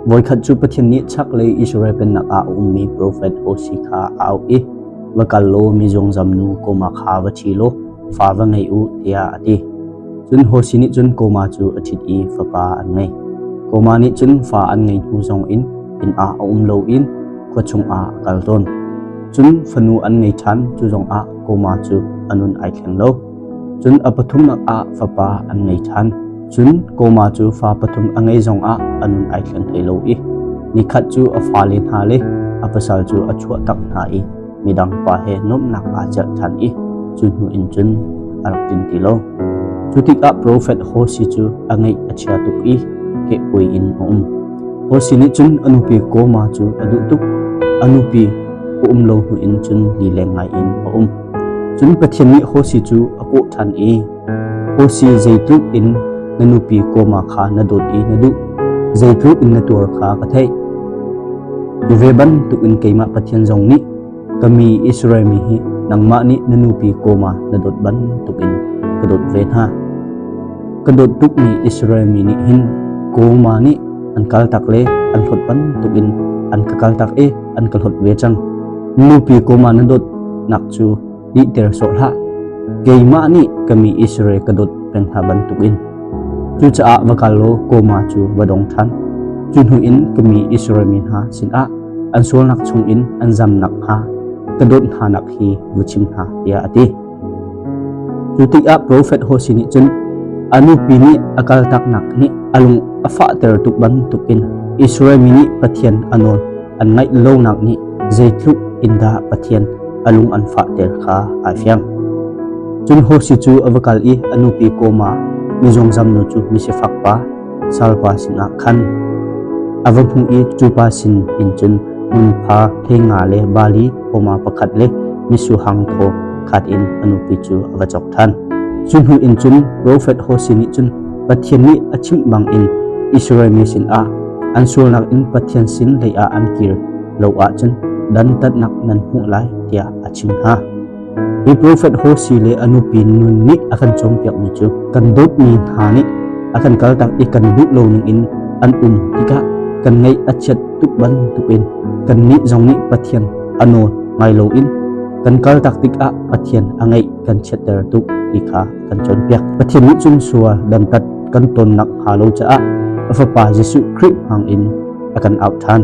Voikhat cu Pathian nih chaklei Israel pennak ah a ummi profet Hosea kha a auh i va kal law mi zuangzam nu Gomer kha va ṭhi law fa va ngei u tiah a ti. Cun Hosea nih cun Gomer cu a ṭhit i fapa an ngei. Gomer nih cun fa an ngei hnu zongin inn ah a um loin khua chungah a kal tawn. Cun fanu an ngei ṭhan, cu zongah Gomer cu a nun ai thleng lo. Cun a pathumnak ah fapa an ngei ṭhan. Cun Gomer cu fa pathum a ngei zongah a nun ai thleng hlei lo i nikhat cu a fale hna le a pasal cu a chuah tak hna i midang pa he nuamhnak aa celh ṭhan i cu hnu in cun a rak ṭin ti lo. Cu tikah profet Hosea cu a ngaih a chia tuk i kehkuai in a um. Hosea nih cun a nupi Gomer cu a duh tuk. A nupi a um lo hnu in cun lileng ngai in a um. Cun Pathian nih Hosea cu a kawh ṭhan i, Hosea zeitluk in na nupi Gomer kha na dawt i na duh, zeitluk in na tuar kha ka theih. Cu ve bantukin keimah Pathian zong nih ka mi Israel mi hi nangmah nih na nupi Gomer na dawt bantukin ka dawt ve hna. Ka dawt tukmi Israel mi nih hin Gomer nih an kaltak le an hlawt bantukin an ka kaltak i an ka hlawt ve cang. Nupi Gomer na dawtnak cu dihter sawh hlah. Keimah nih ka mi Israel ka dawt peng hna bantukin. Cucaah va kal law Gomer cu va dong ṭhan. Cu hnu in ka mi Israel mi hna sinah an sualnak chungin an zam nakhnga ka dawt hnanak hi va chim hna, tiah a ti. Cu tikah profet Hosea nih cun a nupi nih a kaltaknak nih a lung a fahter tuk bantukin Israel mi nih Pathian a nawl an ngaih lonak nih zeitluk in dah Pathian a lung an fahter kha aa fiang. Cun Hosea cu a va kal i a nupi Gomer mizungzam nu cu misifak pa salpa sinah khan a va hmuh i cu pa sin in cun ngunpha hleinga le bali homa pakhat le misuhang thaw khat in a nupi cu a va cawk ṭhan. Cu hnu in cun profet Hosea nih cun Pathian nih a chimh bangin Israel mi sinah an sualnak in Pathian sin leiah an kir lo ahcun dantatnak nan hmuh lai tiah a chim hna. Hi profet Hosea le a nupi nun nih a kan cawnpiakmi cu kan dawtmi hna nih a kan kaltak i kan duh lo ningin an um tikah kan ngaih a chiat tuk bantukin kannih zong nih Pathian a nawl ngai loin kan kaltak tikah Pathian a ngaih kan chiatter tuk ti kha kan cawnpiak. Pathian nih cun sual dantat kan tonnak hnga lo caah a Fapa Jesuh Khrih hmangin a kan auh ṭhan.